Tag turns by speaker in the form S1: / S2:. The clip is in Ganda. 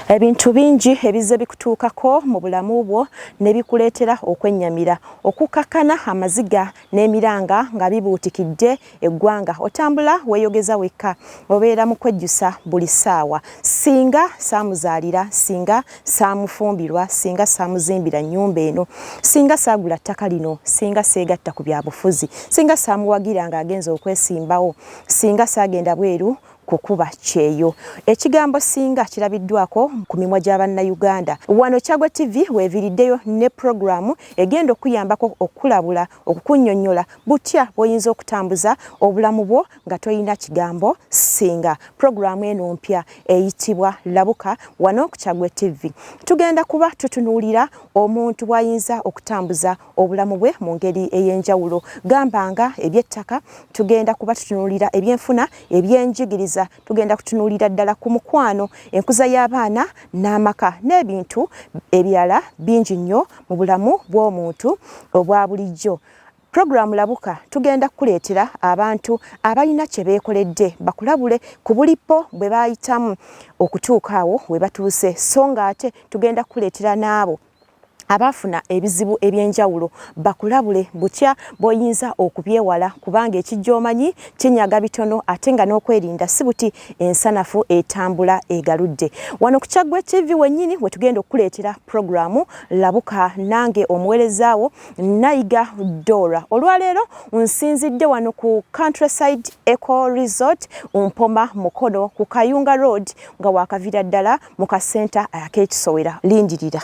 S1: Ebintu bingi ebizze bikutuukako mu bulamu bwo ne bikuleetera okwennyamira, okukkakkana amaziga n'emiranga nga bibuutikidde eggwanga. Otambula weeyogeza wekka, obeera mu kwejjusa buli ssaawa. Singa saamuzaalira, singa saamufumbirwa, singa saamuzimbira nnyumba eno, singa saagula ttaka lino, singa seegatta ku byabufuzi, singa saamuwagira ng'agenze okwesimbawo, singa saagenda bweru kukuba kyeyo. Ekigambo singa kirabiddwako ku mimwa gya Bannayuganda. Wano Kyaggwe TV weeviiriddeyo ne pulogulaamu egenda okukuyambako okukulabula, okukunnyonnyola butya bw'oyinza okutambuza obulamu bwo nga tolina kigambo singa. Pulogulaamu eno mpya eyitibwa Labuka wano ku Kyaggwe TV. Tugenda kuba tutunuulira omuntu bw'ayinza okutambuza obulamu bwe mu ngeri ey'enjawulo gamba nga eby'ettaka, tugenda kuba tutunuulira ebyenfuna, ebyenjigiriza, tugenda kutunuulira ddala ku mukwano, enkuza y'abaana n'amaka n'ebintu ebirala bingi nnyo mu bulamu bw'omuntu obwa bulijjo. Pulogulaamu Labuka tugenda kukuleetera abantu abalina kye beekoledde bakulabule ku bulippo bwe baayitamu okutuuka awo we batuuse so ng'ate tugenda kukuleetera n'abo abaafuna ebizibu eby'enjawulo bakulabule butya bw'oyinza okubyewala kubanga ekijja omanyi kinyaga bitono ate nga n'okwerinda si buti ensanafu etambula egaludde. Wano ku Kyaggwe TV wennyini we tugenda okukuleetera pulogulaamu Labuka nange omuweereza wo Nayiga Dora. Olwaleero nsinzidde wano ku Countryside Eco Resort Mpoma Mukono ku Kayunga Road nga waakavira ddala mu kasenta ak'ekisowera. Lindirira.